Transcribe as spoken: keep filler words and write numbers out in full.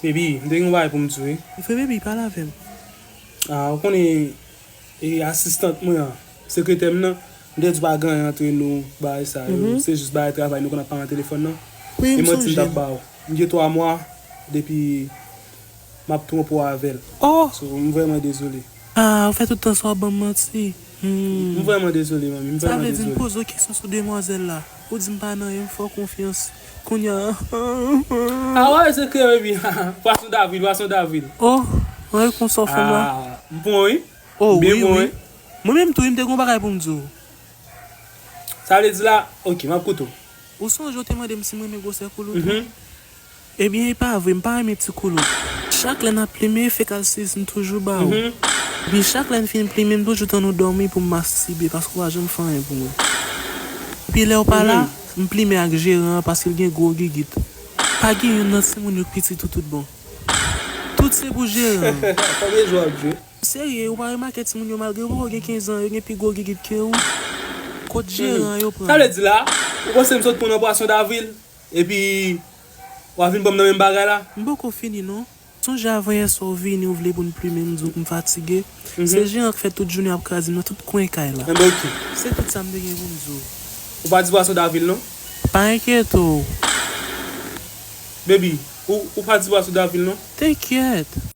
Baby, m te gen yon bagay pou m di w, wi. Vre, baby, pale avè m. Ah, ou konnen, e, asistant mwen an, sekretè m nan, m te di w pa gen anyen antre nou, bagay sa yo, se jis bagay travay nou konn ap pale nan telefòn nan. Wi, m sonje. E manti m t ap ba w. M gen twa mwa depi m ap twonpe w avè l. Oh! So, m vrèman dezole. Ah, ou fè tout tan sa w ap ban m manti. Hmm. M vrèman dezole, manmi, m vrèman dezole. Sa vle di m poze w kesyon sou demwazèl la. Ou di m pa nan anyen, m fè w konfyans. Kounye a. Ah, w ap sekre, baby. Pwason davril, pwason davril. Oh, anyen konsa w fè m la. Ah, m pran, wi. Oh, wi, wi. Mwen menm tou, wi, m te gen yon bagay pou m di w. Sa vle di la, ok, m ap koute w. Ou sonje w te mande m si m renmen gwosè koulout mwen? Ebyen, e pa vre, m pa renmen ti koulout. Chak lè n ap plimen, fekal sis, m toujou ba w. Epi chak lè n fin plimen, m toujou tann ou dòmi pou m mastibe, paske w pa janm fè anyen pou mwen. Epi lè w pa la, m plimen ak jeran an paske l gen gwo gigit. Pa gen youn nan timoun yo k piti tou tout bon. Tout se pou jeran an. Konbyen jou w ap jwe? Serye, ou pa remake timoun yo, malgre yo poko gen kenz an, yo gen pi gwo gigit ke ou? Kot jeran yo pran? Sa vle di la, ou panse m sot pran nan pwason davril, epi w a vin ban m nan menm bagay la? M poko fini non. Sonje avan yè swa w vini, ou vle pou n plimen, m di w pou m fatige. Se jeran k fè tout jounen ap kraze m nan tout kwen kay la. Enben, ok. Se tout sa m te gen pou m di w. Ou pa di pwason davril non? Pa enkyete w. Baby, ou, ou pa di pwason davril non? T'inquiète.